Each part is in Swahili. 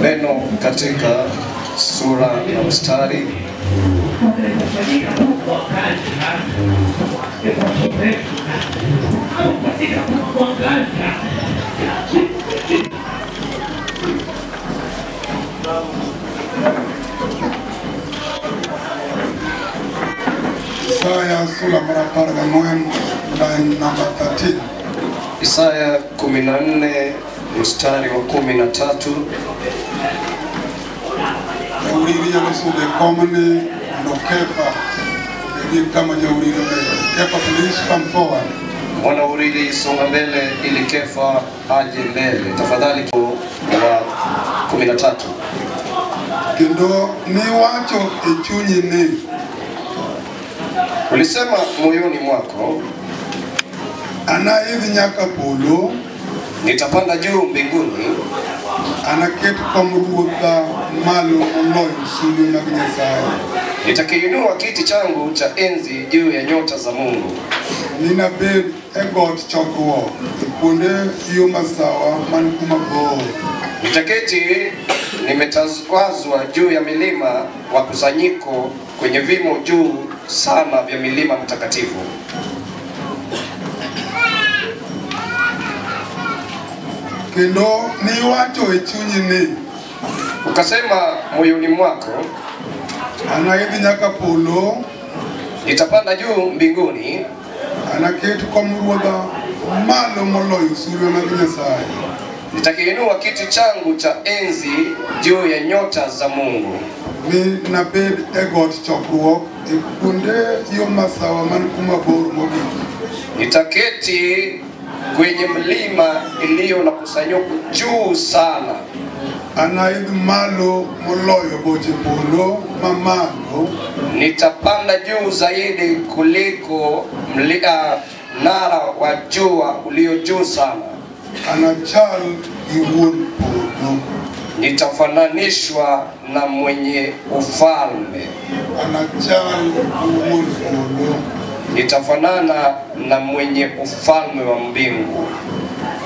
Neno katika sura na mstari Isaya sura mar 14 line number 13. Isaya 14 mstari wa 13. Jauriri nyalo sudo e komni mondo Kefa obedi kama jauriri obedo. Kefa, please come forward. Mwanauriri, songa mbele ili Kefa aje mbele. Tafadhali wa 13. Kendo niwacho e chunyi ni, ulisema moyoni mwako, anaidh nyaka polo, nitapanda juu mbinguni, anaket kom ruodha malo moloyo sulwe mag Nyasaye, nitakiinua kiti changu cha enzi juu ya nyota za Mungu, ninabed e got chokruok e kuonde yo masawa man kuma bor, nitaketi nimetawazwa juu ya milima wa kusanyiko, kwenye vimo juu sana vya milima mtakatifu. Kendo niwacho e chunyi ni, ukasema moyoni mwako, anaidh nyaka polo, nitapanda juu mbinguni, anaket kom ruodha malo moloyo sulwe mag Nyasaye, nitakiinua kiti changu cha enzi juu ya nyota za Mungu, ninabed e got chokruok e kuonde yo masawa man kuma bor mogik, nitaketi kwenye mlima iliyo na kusanyiko juu sana, anaidh malo moloyo boche polo mamalo, nitapanda juu zaidi kuliko mnara wa jua ulio juu sana, anachal gi wuon polo, nitafananishwa na mwenye ufalme, anachal gi wuon polo, nitafanana na mwenye ufalme wa mbingu.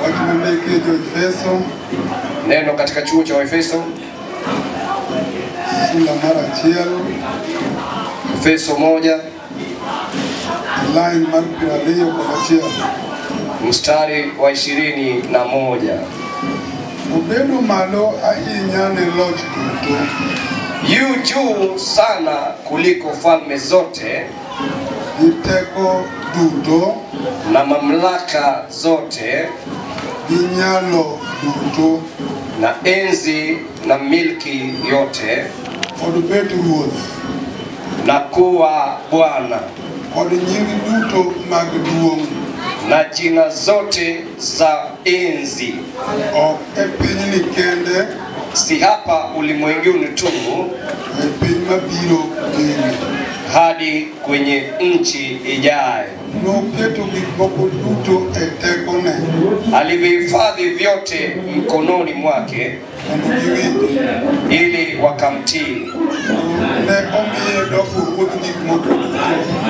Wach mondiki e Jo-Efeso, neno katika chuo cha Efeso sura mar 1, Efeso 1 line mar 21 mstari wa 21. Obedo malo ahinya ne loch duto, yu juu sana kuliko falme zote, gi teko duto, na mamlaka zote, gi nyalo duto, na enzi na milki yote, kod bet ruoth, na kuwa Bwana, kod nying duto mag duong', na jina zote za enzi, ok e pinyni kende, si hapa ulimwenguni tu, e piny mabiro bende, hadi kwenye nchi ijayo. Noketo gik moko duto e tekone, alivihifadhi vyote mkononi mwake, mondo giwinje, ili wakamtii. Ne omiye doko ruodh gik moko duto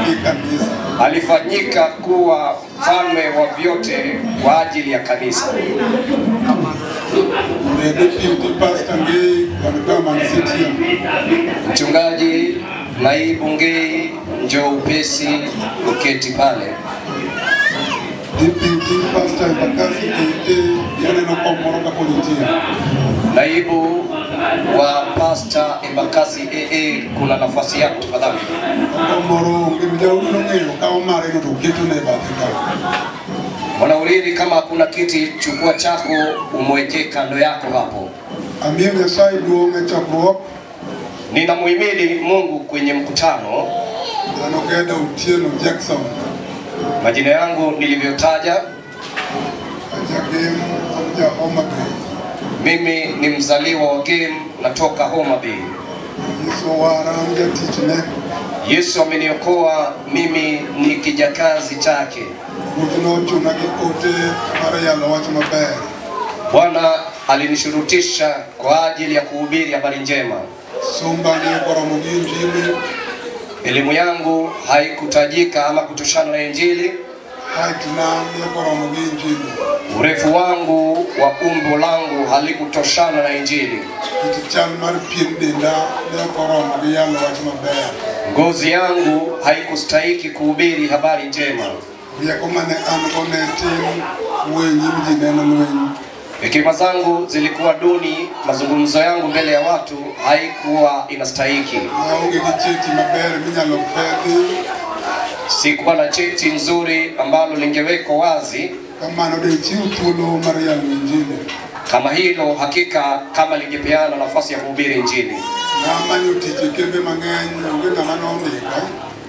ni kanisa, alifanyika kuwa mfalme wa vyote kwa ajili ya kanisa. The deputy pastor Ngei can come and sit here. Mchungaji naibu Ngei, njoo upesi uketi pale. Deputy pastor Embakasi AA yaneno kom moro kapod nitie. Naibu wa pastor Embakasi AA, kuna nafasi yako tafadhali. Kom moro onge, jauriri ong'eyo kawo mare no to oketone e bathe ka. Mwanauriri, kama hakuna kiti chukua chako umweke kando yako hapo. Amiyo Nyasaye duong' e chokruok. Ninamuhimidi Mungu kwenye mkutano. An Ogeda Otieno Jackson. Majina yangu nilivyotaja, Ajagem ja Homa Bay. Mimi ni mzaliwa wa Gem, natoka Homa Bay. Yesu owara an jatichne. Yesu ameniokoa, mimi ni kijakazi chake. Ruoth nochuna gi ote mar yalo wach maber. Bwana alinishurutisha kwa ajili ya kuhubiri habari njema. Somba ne ok oromo gi Injili. Elimu yangu haikutajika ama kutoshana na Injili. Height na ne ok oromo gi Injili. Urefu wangu wa umbo langu halikutoshana na Injili. Kit chal mar pien denda ne ok oromo gi yalo wach maber. Ngozi yangu haikustahiki kuhubiri habari njema. Rieko mane an go ne tin wuoyo e nyim ji ne en lweny. Hekima zangu zilikuwa duni, mazungumzo yangu mbele ya watu haikuwa inastahiki. Naonge gi cheti maber minyalo pedhi. Sikuwa na cheti nzuri ambalo lingewekwa wazi. Kamano de chiw thuolo mar yalo Injili. Kama hilo hakika kama lingepeana nafasi ya kuhubiri Injili. Namanyo tich e kembe mang'eny, onge ng'ama nondika.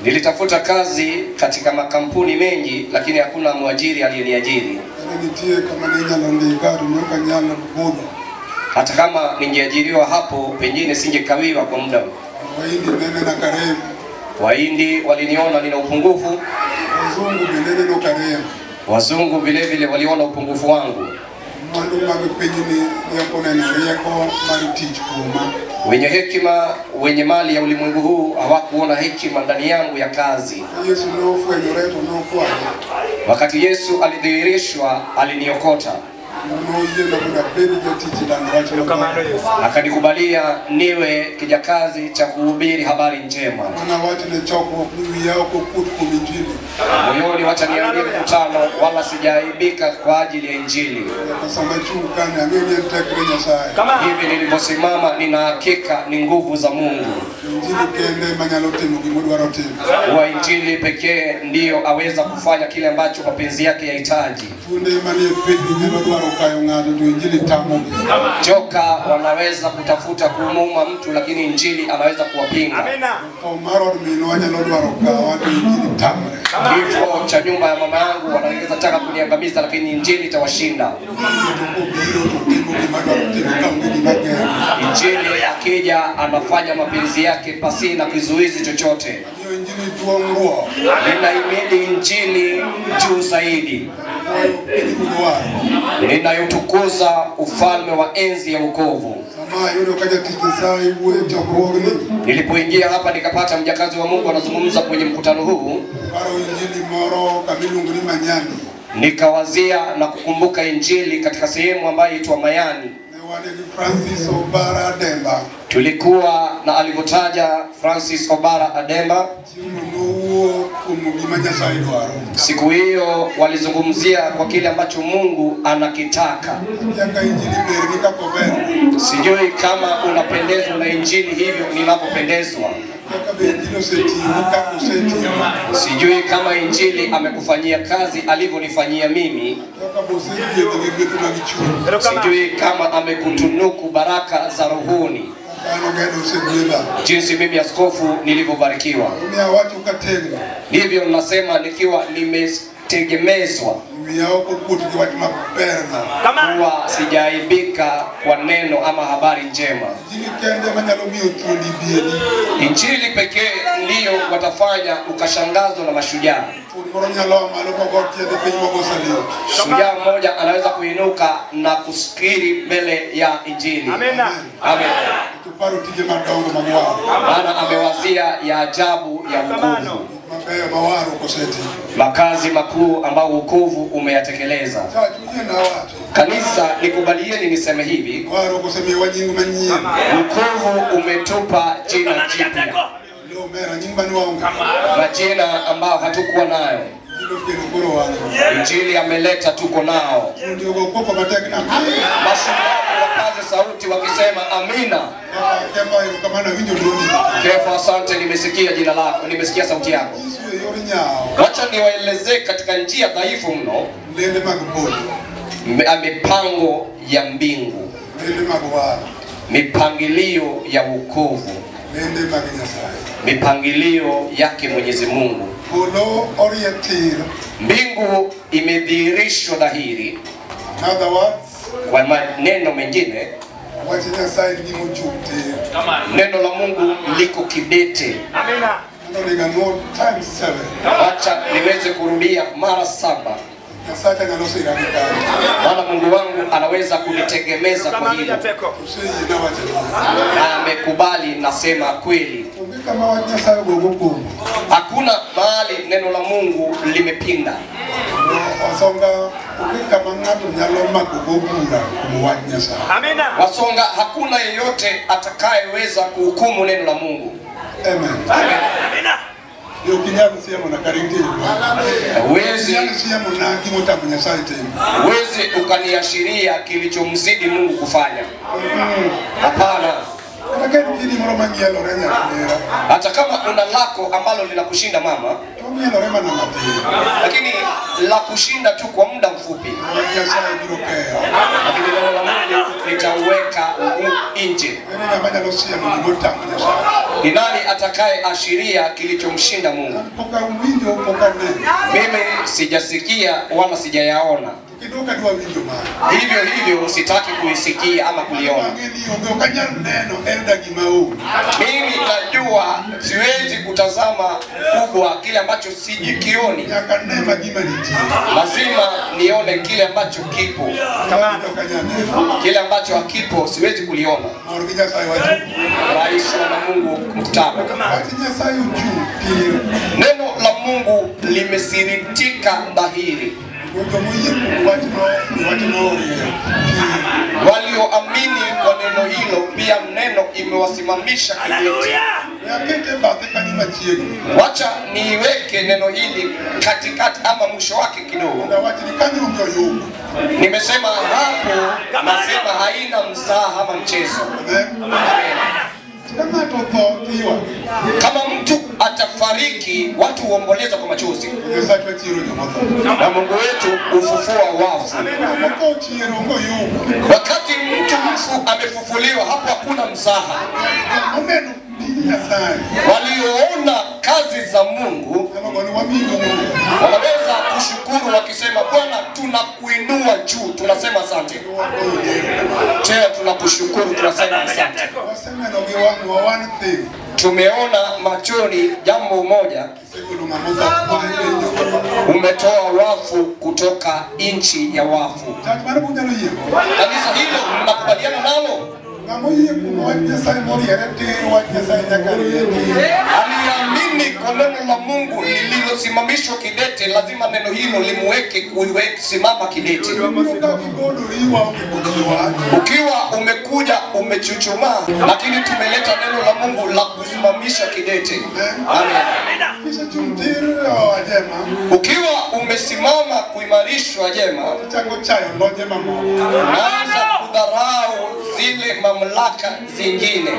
Nilitafuta kazi katika makampuni mengi, lakini hakuna mwajiri aliyeniajiri. Kata nitie kama ne inyalo ndika to ne ok anyal budho. Hata kama ningeajiriwa hapo, pengine singekawiwa kwa muda. Wahindi ne nena ka rem. Wahindi waliniona nina upungufu. Wazungu be ne neno ka rem. Wazungu vile vile waliona upungufu wangu. Mwandu mag pinyni ne ok oneno rieko mar tich kuoma. Wenye hekima, wenye mali ya ulimwengu huu hawakuona hekima ndani yangu ya kazi. Ka Yesu ne ofwenyore to nokwaye. Wakati Yesu alidhihirishwa, aliniokota. Noyiena mondo abed jatich lando wach maber. Akanikubalia niwe kijakazi cha kuhubiri habari njema. Mana wach ne chokruok ni wiya ok okuot kuom Injili. Moyoni wacha niambie mkutano, wala sijaaibika kwa ajili ya Injili. Nyaka sama achung' kani ang'e ni en tekre Nyasaye. Hivi nilivyosimama nina hakika ni nguvu za Mungu. Injili kende manyalo timo gimodwaro timo. Wa Injili pekee ndiyo aweza kufanya kile ambacho mapenzi yake yahitaji. Funde manie piny nyalo dwaro kayo ng'ato to Injili tamogi. Joka wanaweza kutafuta kumuuma mtu, lakini Injili anaweza kuwapinga. Tho mar od minwa nyalo dwaro kawa to Injili tamre. Kifo cha nyumba ya mama yangu wanaweza taka kuniangamiza, lakini Injili itawashinda. Injili to kobiro to timo gima dwaro timo kaonge gima geng'e. Injili akija anafanya mapenzi yake pasina kizuizi chochote. Amiyo Injili duong' ruok. Ninaimidi Injili juu zaidi. Puoyo pinyruodh warruok. Ninayotukuza ufalme wa enzi ya wokovu. Sama ayudo ka jatich Nyasaye wuoyo e chokruogni, Nilipoingia hapa nikapata mjakazi wa Mungu anazungumza kwenye mkutano huu. paro Injili moro kamiluongo ni Manyani. Nikawazia na kukumbuka Injili katika sehemu ambayo itwa Mayani. Ne wan gi Francis Obara Ademba. Tulikuwa na alivyotaja Francis Obara Ademba. Chieng'no nowuo kuom gima Nyasaye dwaro. Siku hiyo walizungumzia kwa kile ambacho Mungu anakitaka. Akia ka Injili berni kaka ober. Sijui kama unapendezwa na Injili hivyo ninavyopendezwa. Akia ka be Injili osetiyoni kaka osetiyona. Sijui kama Injili amekufanyia kazi alivyonifanyia mimi. Akia ka be osegwedhi gi gweth mag chuny. Sijui kama amekutunuku baraka za rohoni. Kaka an ogenda osegwedha. Jinsi mimi askofu nilivyobarikiwa. Omiyo awacho kategno. Ndivyo nasema nikiwa nimetegemezwa. Wiya ok okuot gi wach maberno. Kuwa sijaaibika kwa neno ama habari njema. Injili kende manyalo miyo thuondi bieni. Injili pekee ndiyo watafanya ukashangazwa na mashujaa. Thuon moro nyalo a malo mogo tiende piny mogo salut. Shujaa mmoja anaweza kuinuka na kusikiri mbele ya Injili. Amen. Amen. To paro tije madongo mag warruok. Maana amewazia ya ajabu ya wokovu. Mabeyo ma warruok osetimo. Makazi makuu ambao wokovu umeyatekeleza. Church uyiena awacho. Kanisa, nikubalieni niseme hivi, Warruok osemiyowa nying manyien. wokovu umetupa jina jipya, Lo mera nying mane waonge. majina ambao hatukuwa nayo. Injili okelo koro wan go. Injili ameleta, tuko nao. Thuondi ogo koko matek na amin. Mashujaa wapaze sauti wakisema amina. Kefa, Kefa erokamano awinjo dwondi. Kefa, asante, nimesikia jina lako, nimesikia sauti yako. Nyisu e yor nyawo. Wacha niwaelezee katika njia dhaifu mno Lende mag polo. mipango ya mbingu, Lende mag warruok. mipangilio ya wokovu, Lende mag Nyasaye. mipangilio yake Mwenyezi Mungu. Polo orie tir. Mbingu imedhihirishwa dhahiri. In other words, Kwa maneno mengine, wach Nyasaye en gima ochung' tir. neno la Mungu liko kidete. Mano onego anwo times 7. Wacha niweze kurudia mara 7. Nyasacha nyalo sira gi kanyo. Maana Mungu wangu anaweza kunitegemeza kwa hilo. Oseyiena wachno. Na amekubali, nasema kweli. Onge kama wach Nyasaye ogogo kuomo. Hakuna mahali neno la Mungu limepinda. Wasonga kama ng'ato nyalo mako bura kuom wach Nyasaye. Amina. Wasonga, hakuna yeyote atakayeweza kuhukumu neno la Mungu. Amen. Amina. Huwezi ukaniashiria kilichomzidi Mungu kufanya. Hapana. Hata kama una lako ambalo linakushinda mama, lakini la kushinda tu kwa muda mfupi, lakini neno la Mungu litaweka nje. Ni nani atakaye ashiria kilichomshinda Mungu? Mimi sijasikia wala sijayaona. Hivyo hivyo sitaki kuisikia ama kuliona. Mimi najua siwezi kutazama kubwa kile ambacho sijikioni. Lazima nione kile ambacho kipo. Kile ambacho hakipo siwezi kuliona. Rais wa Mungu mkutano. Neno la Mungu limesiritika dhahiri. Walioamini kwa neno hilo pia neno imewasimamisha kidete. Wacha niweke neno hili katikati ama mwisho wake kidogo. Nimesema hapo, nasema haina mzaha ama mchezo. Kama mtu atafariki, watu huomboleza kwa machozi, na Mungu wetu hufufua wafu. Wakati mtu mfu amefufuliwa, hapo hakuna mzaha. Walioona kazi za Mungu wanaweza kushukuru wakisema, Bwana tunakuinua juu, tunasema asante. Tena tunakushukuru, tunasema asante. Tumeona machoni jambo moja, umetoa wafu kutoka nchi ya wafu. Kanisa hilo mnakubaliana nalo? Aliamini kwa neno la Mungu lililosimamishwa kidete, lazima neno hilo limuweke kusimama kidete. Ukiwa umekuja umechuchumaa, lakini tumeleta neno la Mungu la kusimamisha kidete. Amen. Ukiwa umesimama kuimarishwa jema, unaanza kudharau zile mamlaka zingine.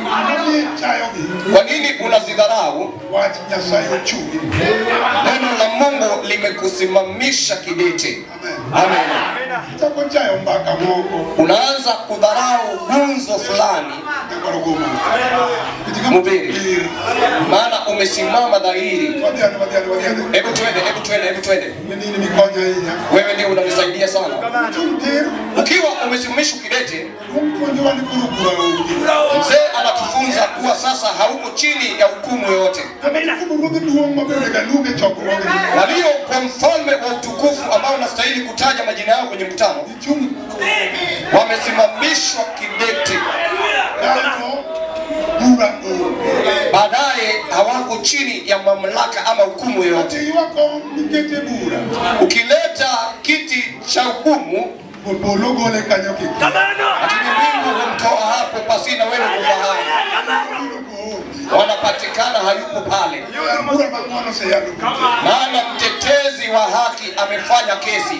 Kwa nini unazidharau? Neno la Mungu limekusimamisha kidete. Amen. Unaanza kudharau gunzo fulani, mubiri, maana umesimama dhahiri. Hebu twende, hebu twende, hebu twende. Wewe ndiye unanisaidia sana. Ukiwa umesimamishwa kidete, mzee anatufunza kuwa sasa hauko chini ya hukumu yoyote. Walio kwa mfalme wa utukufu ambao unastahili kutaja majina yao kwenye mkutano, wamesimamishwa kidete. Baadaye hawako chini ya mamlaka ama hukumu yoyote. Ukileta kiti cha hukumu, lakini mbingu humtoa hapo pasina wewe kufahamu. Wanapatikana hayupo pale, maana mtetezi wa haki amefanya kesi,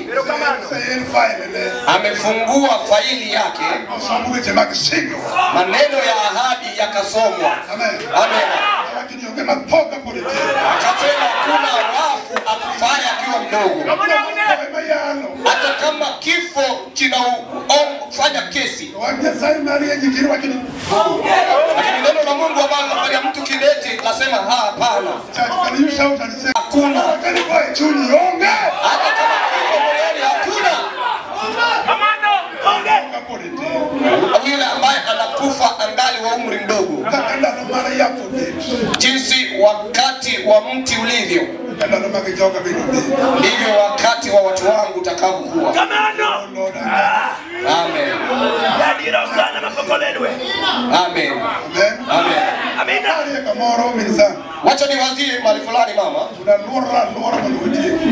amefungua faili yake, maneno ya ahadi yakasomwa. Amen. Akasema kuna wafu akufaya akiwa mdogo. Hata kama kifo kinaofanya kesi, lakini neno la Mungu ambalo linafanya mtu kidete nasema hapana, hakuna. Hata kama kifo moyoni hakuna. Yule ambaye anakufa angali wa umri mdogo, jinsi wakati wa mti ulivyo, ndivyo wakati wa watu wangu utakavyokuwa. Amen. Amen. Amen. Wacha niwazie mahali fulani mama,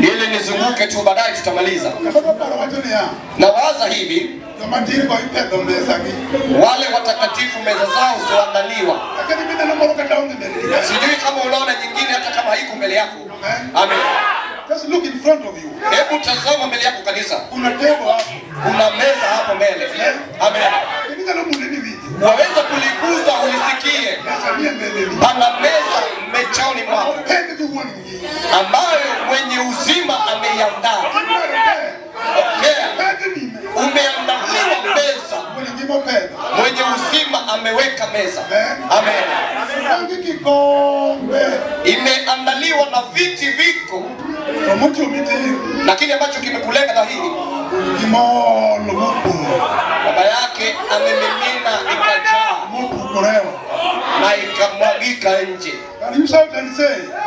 ili nizunguke tu, baadaye tutamaliza. Na waza hivi, wale watakatifu meza zao ziandaliwa. Sijui kama unaona nyingine hata kama haiko mbele yako. Amen. Just look in front of you. Hebu tazama mbele yako kanisa. Kuna table hapo. Kuna meza hapo mbele. Amen. Waweza kuliguza ulisikie. Pana meza mechoni mwako ambayo mwenye uzima ameiandaa. Okay. Umeandaliwa meza. Mwenye uzima ameweka meza. Amen. Imeandaliwa na viti viko. Lakini ambacho kimekulenga dhahiri, baba yake amemimina ikajaa na ikamwagika nje.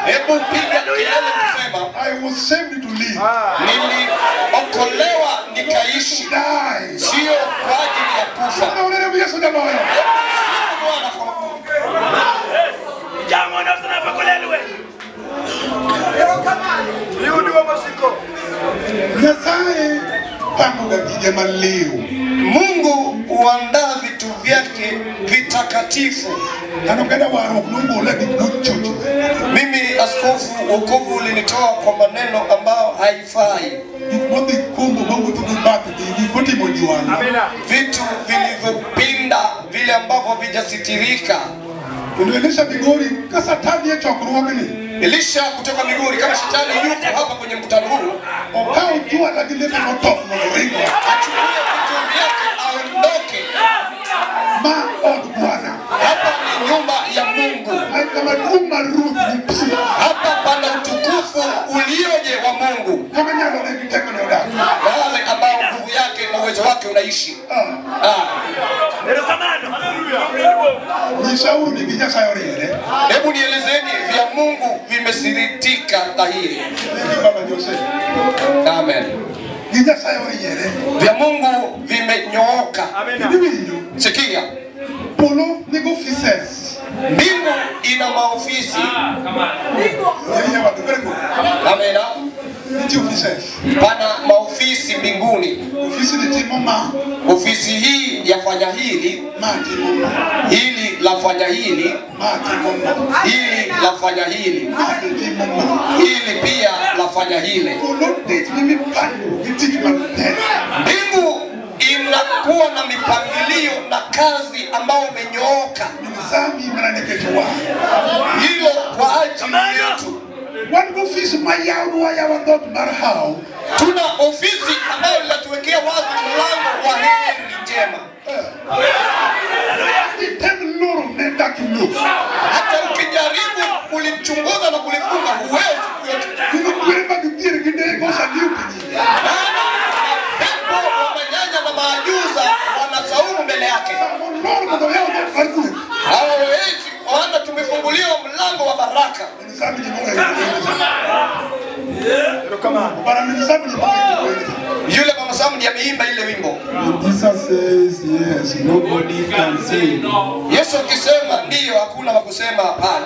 Hebu piga kelele kusema, I was saved to live. Niliokolewa nikaishi, sio kwa ajili ya kufa. Mungu huandaa vitu vyake vitakatifu. Mimi askofu, wokovu ulinitoa kwa maneno ambayo haifai. Vitu vilivyopinda, vile ambavyo havijasitirika. Elisha kutoka Migori, kama shetani yuko hapa kwenye mkutano huu, achukue vitu vyake aondoke. Hapa ni nyumba ya Mungu. Hapa pana utukufu ulioje wa Mungu, wale ambao nguvu yake na uwezo wake unaishi. Hebu nielezeni vya Mungu vimesiritika dhahiri. Amen. Vya Mungu vimenyooka. Sikia. Mbingu ina maofisi. Amen. Pana maofisi mbinguni. Ofisi hii yafanya hili, hili lafanya hili, hili lafanya hili, hili pia lafanya hile. Mbingu inakuwa na mipangilio na kazi ambayo imenyooka. Hilo kwa ajili yetu. Tuna ofisi ambayo inatuwekea wazi mlango wa heri njema. Hata ukijaribu kulichunguza na kulifunga huwezi kuyote. Pepo wa manyanya na maajuza wanasaumu mbele yake. Hawawezi, maana tumefunguliwa mlango wa baraka. Yule mama Samu ndiye ameimba ile wimbo. Jesus says yes, nobody can say no. Yesu akisema ndio, hakuna wa kusema hapana.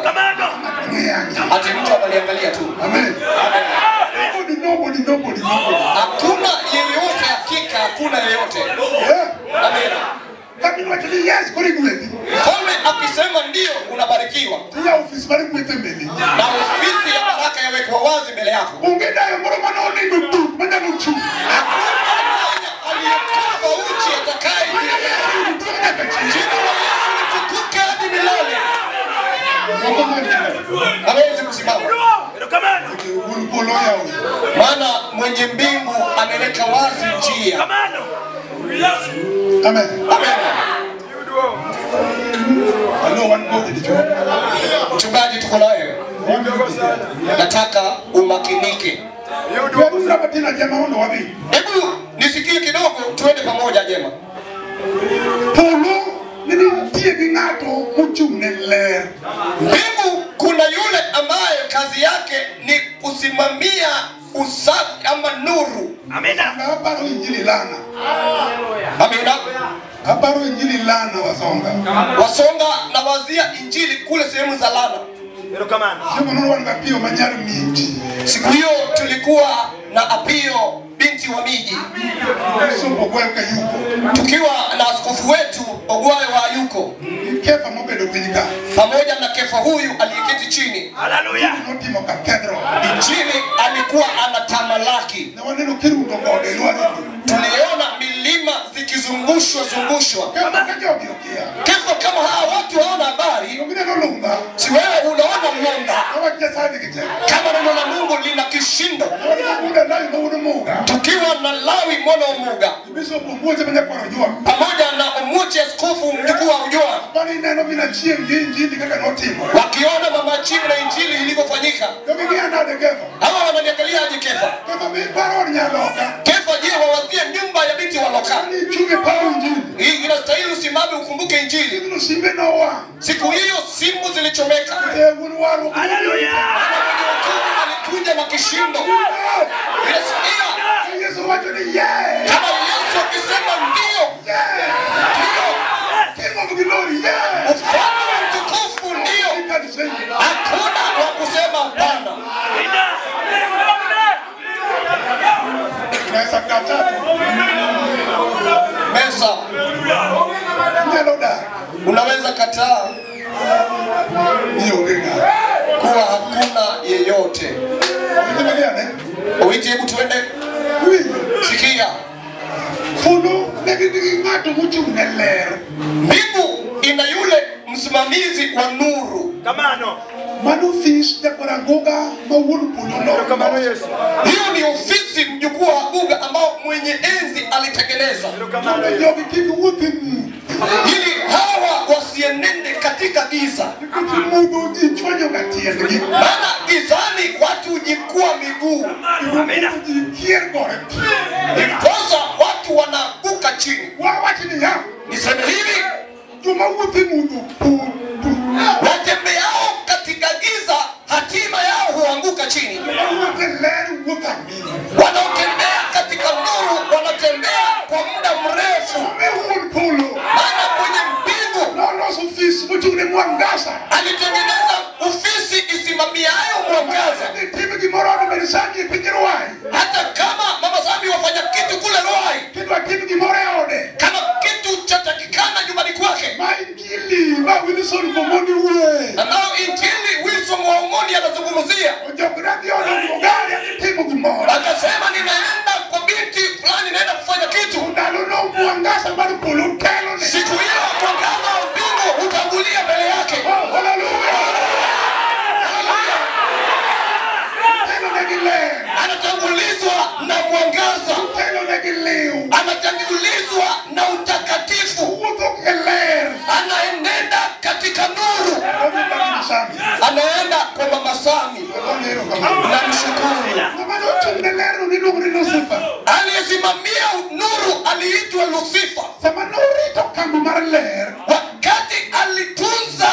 Ati mtu analiangalia tu. Amen. Nobody, nobody, nobody. Hakuna yeyote, hakika hakuna yeyote. Amen. Mfalme akisema ndio, unabarikiwa. Na ofisi ya baraka yawekwa wazi mbele yako. Hakuna aliyekufa uchi atakaye. Jina la Yesu litukuke hadi milele. Hawezi kusimama. Maana mwenye mbingu ameweka wazi njia. Amen. Amen. Mchungaji, tuko naye. Nataka umakinike. Hebu nisikie kidogo, tuende pamoja jema. Mbingu kuna yule ambaye kazi yake ni kusimamia usafi ama nuru. Amina. Amina. Aparo injili Lana Wasonga. Wasonga na wazia injili kule sehemu za Lana. Siku hiyo tulikuwa na Apio binti wa miji, tukiwa na askofu wetu Ogwayo wa Ayuko, pamoja na Kefa huyu aliyeketi chini. Haleluya. Injili alikuwa anatamalaki. Tuliona milima zikizungushwa zungushwa. Kefa, kama hawa watu hawana habari, si wewe unaona mwanga kama neno la Mungu lina kishindo. Tukiwa na Lawi mwana wa Muga pamoja na Omuche askofu mjukuu wa Ujua, wakiona mama Chimu na injili ilivyofanyika, hawa wananiangalia aje Kefa? Kefa, je, wawazie nyumba ya binti wa Loka? Hii inastahili usimame ukumbuke injili. Siku hiyo simu zilichomeka. Haleluya. Alikuja na kishindo. Kama Yesu akisema ndio, ndio. Ufalme mtukufu ndio. Hakuna wa kusema hapana. Mesa, unaweza kataa kuwa hakuna yeyote. Owiti, hebu tuende. Sikia. Mbingu ina yule msimamizi wa nuru. Hiyo ni ofisi mjukuu wa Aguga ambao mwenye enzi alitengeneza, ili hawa wasienende katika giza. Maana gizani watu hujikua miguu, ndiposa watu wanaanguka chini. Niseme hivi, watembeao katika giza hatima yao huanguka chini. Wanaotembea katika nuru wanatembea kwa muda mrefu. Maana kwenye mbingu alitengeneza ofisi isimamiayo mwangaza. Hata kama mama Sami wafanya kitu kule Ruai, kama kitu cha takikana nyumbani kwake, ambao injili Wilson wa Omoni anazungumzia, akasema ninaenda kwa binti fulani, naenda kufanya kitu. Siku hiyo mwangaza wa mbingu utangulia mbele yake. Anatangulizwa na mwangaza, anatangulizwa na utakatifu, anaenenda katika nuru, anaenda kwa mama Sami. Namshukuru. Aliyesimamia nuru aliitwa Lucifer. Wakati alitunza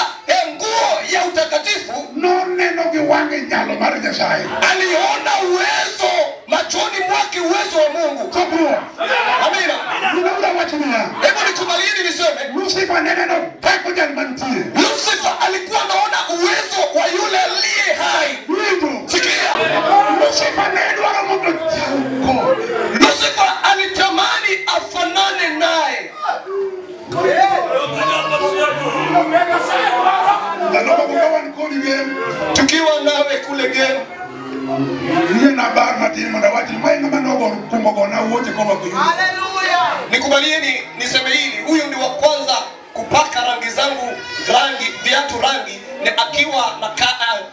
nguo ya utakatifu, aliona uwezo machoni mwake, uwezo wa Mungu. Amina. Hebu nikubalieni niseme, Lucifer alikuwa anaona uwezo wa yule aliye hai. Sikia. Lucifer alitamani afanane naye. Tukiwa nawe kule gemu, nikubalieni niseme hili, huyu ni wa kwanza kupaka rangi zangu rangi, viatu rangi, ni akiwa na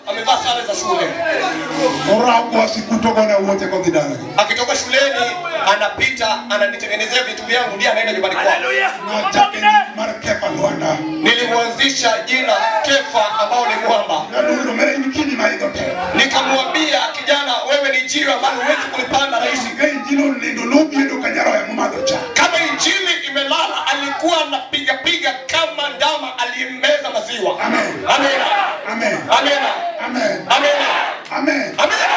amevaa sare za shule. Akitoka shuleni anapita ananitengenezea vitu vyangu, ndiye anaenda nyumbani kwao. Nilimwanzisha jina Kefa ambao ni mwamba. Nikamwambia kijana, wewe ni jiwe ambalo huwezi kulipanda rahisi. Kama injili imelala, alikuwa anapiga piga kama ndama aliyemeza maziwa. Amen. Amen. Amen. Amen. Amen. Amen.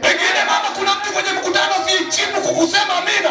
Pengine mama, kuna mtu kwenye mkutano si jibu kukusema amina.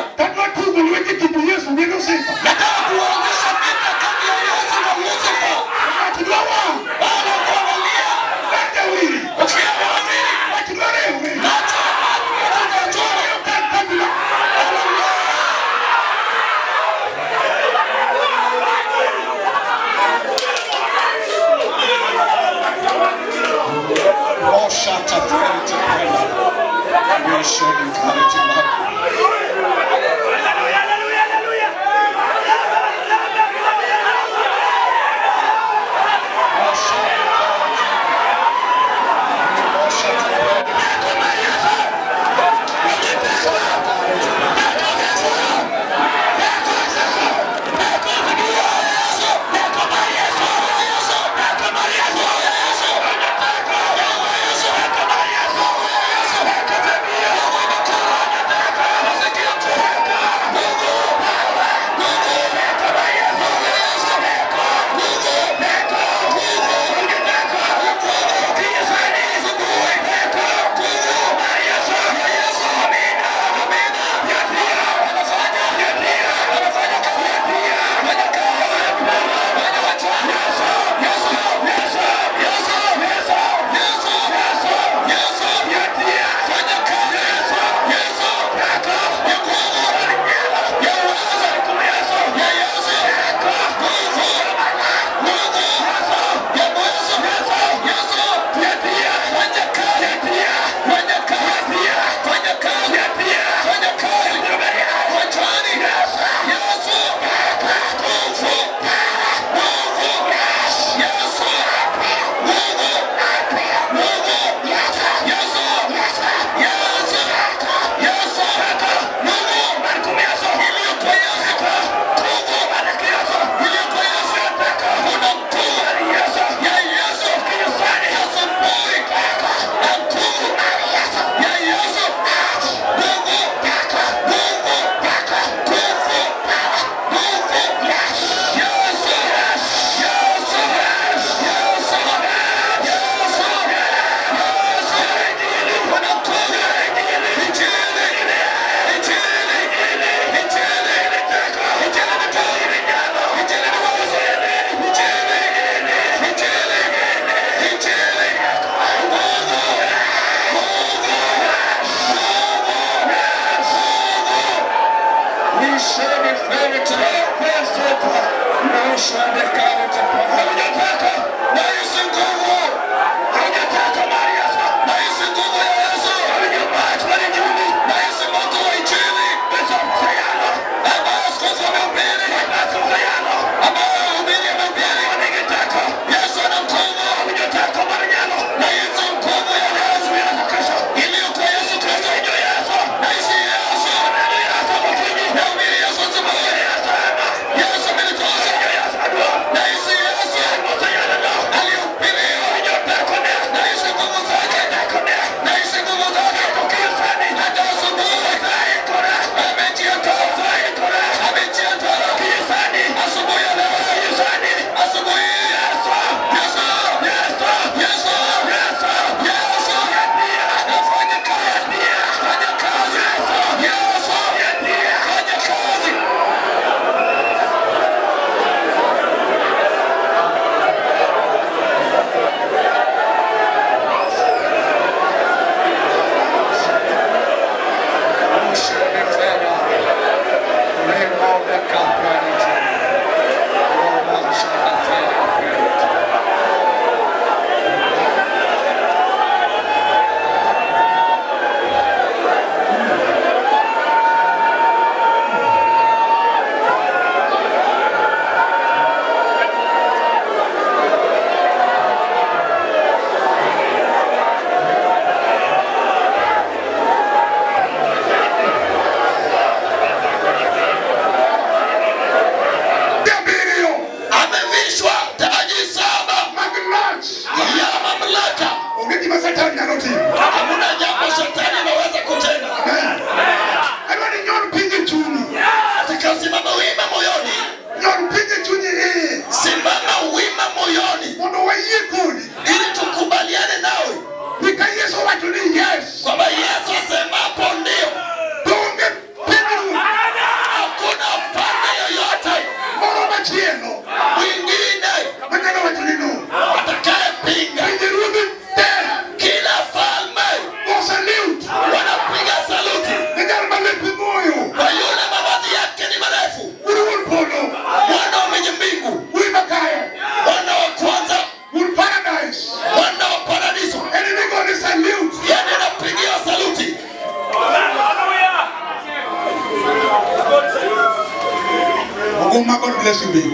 Oguma, God bless you big.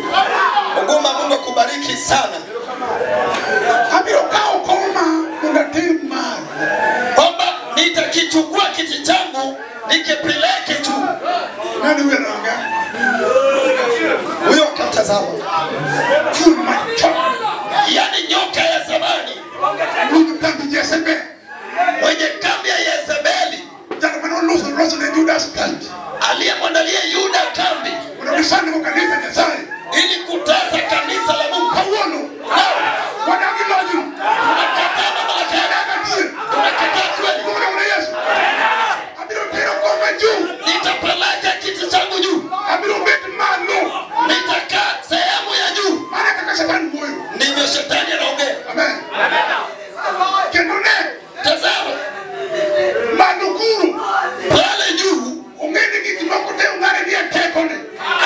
Oguma, Mungu akubariki sana. Abiro kao koma undatir malo. Kwamba nitakichukua kiti changu nikipeleke juu. Nani huyo anaongea? Huyo akamtazama. Yaani nyoka ya zamani. Mwenye kambi ya Yezebeli. Aliyemwandalia Yuda kambi. Ili kutesa kanisa la Mungu. Tunakataa mamlaka yake. Tunakataa kweli. Nitapeleka kiti changu juu. Nitakaa sehemu ya juu. Ndivyo shetani anaongea. Amen. Tazama. Pale juu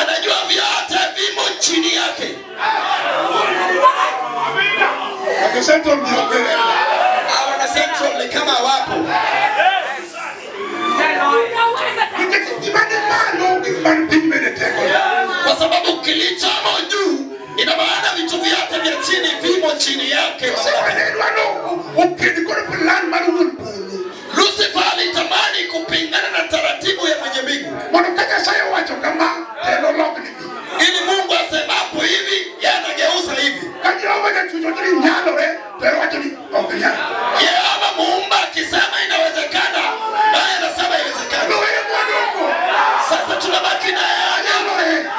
anajua vyote vimo chini yake. Hawa na Central ni kama wapo. Kwa sababu kilichomo juu ina maana vitu vyote vya chini vimo chini yake. Lucifer alitamani kupingana na taratibu ya mwenye mbingu. Ili Mungu asemapo hivi, yeye anageuza hivi. Yehova Muumba akisema inawezekana, naye anasema haiwezekani. Sasa tunabaki na yeye.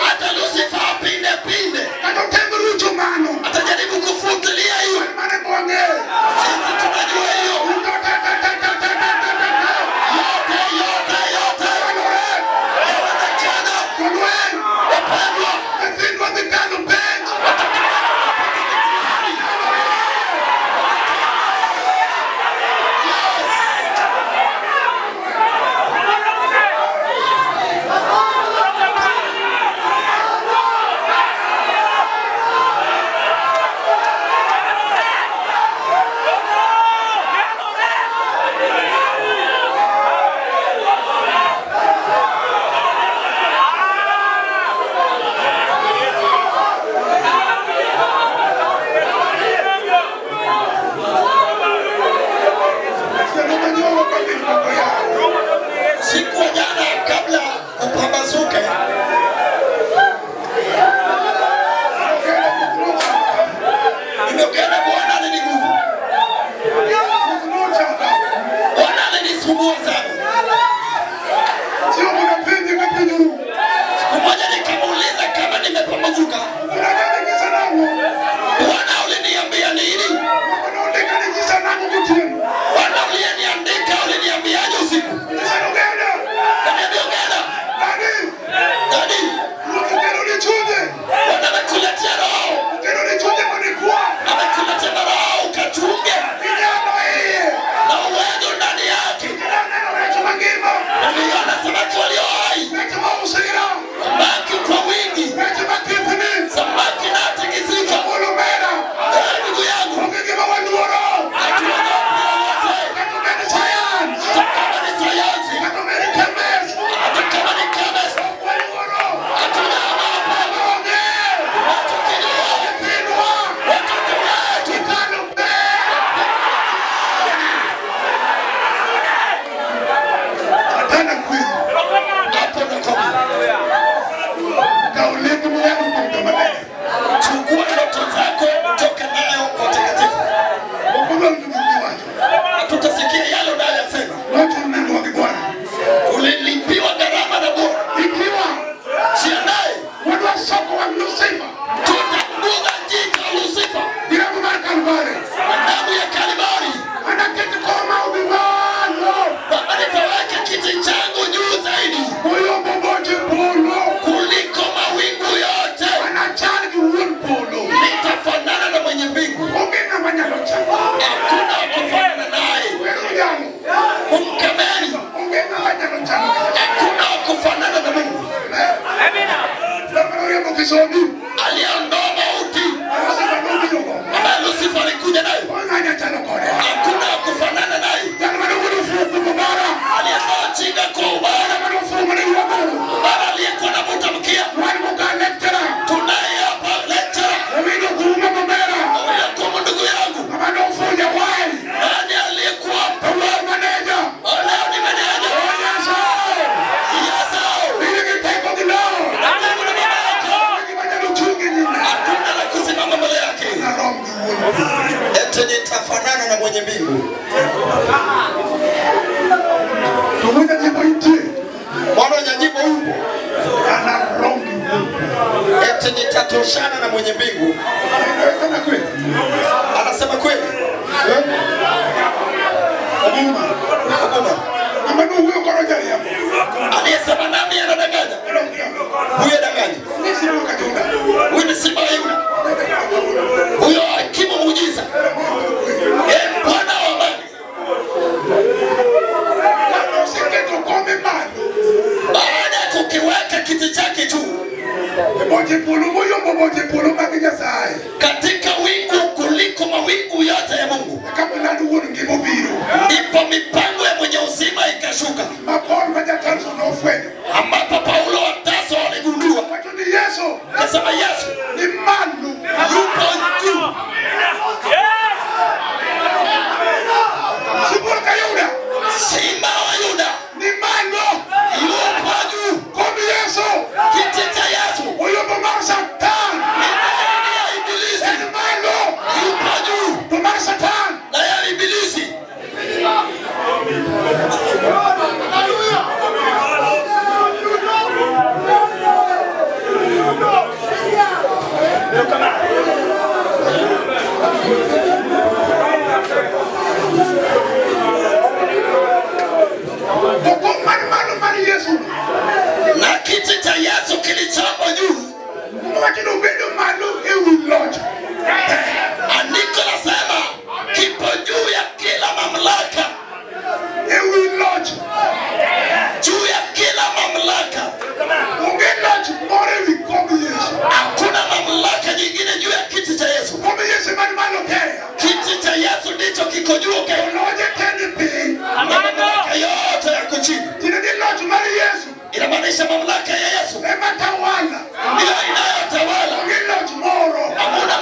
Hata Lucifer apinde pinde, atajaribu kufutilia hiyo. Sisi tunajua hiyo. Yote yote yote yawezekana. Wapendwa, siku ya jana kabla kupambazuke, nimeongea na Bwana aliniguza. Bwana alinisumbua sana. Siku moja nikamuuliza kama nimepambazuka. Bwana uliniambia nini? Bwana uliniandika, uliniambiaje usiku? Kaniambia Ogenda. Dadi. Bwana amekuletea roho. Amekuletea roho ukachunge. Na uwezo ndani yake. Niliona samaki walio hai. Samaki kwa wingi. Samaki na tingizika. Ndugu yangu. Hatuogopi wote. Hata kama ni sayansi. Hata kama ni chemist. Hatunaogopa. Watukijua. Watoto wetu. Hapo nakwambia. Chukua ndoto zako utoke nayo kwa utakatifu. Hatutasikia yale unayoyasema. Ulilipiwa gharama na Bwana. Jiandae. Tutaguza jicho la Lucifer na damu ya Kalvari. Kwamba nitaweka kiti changu juu zaidi kuliko mawingu yote. Nitafanana na mwenye mbingu. Hakuna wa kufanana naye. Umkemeni. Hakuna wa kufanana na Mungu. Aliondoa mauti ambaye Lucifer alikuja nayo. Hakuna wa kufanana naye. Aliondoa yupo. Eti nitatoshana na mwenye mbingu. Anasema kweli. Aliyesema nami anadanganya. Huyo danganya. Huyo ni simba wa Yuda. Huyo hakimu muujiza. Bwana wa amani. Baada ya kukiweka kiti chake juu katika wingu kuliko mawingu yote ya Mungu, ndipo mipango ya mwenye uzima ikashuka, ambapo Paulo wa Tarso aligundua, akasema Yesu yupo juu. Simba wa Yuda yupo juu. Kiti cha Yesu ya Ibilisi yupo juu, na ya Ibilisi. Na kiti cha Yesu kilichopo juu, andiko lasema kipo juu ya kila mamlaka. Juu ya kila mamlaka. Hakuna mamlaka nyingine juu ya kiti cha Yesu. Kiti cha Yesu ndicho kiko juu. Na mamlaka yote yako chini. Inamaanisha mamlaka ya Yesu ndiyo inayotawala. Hakuna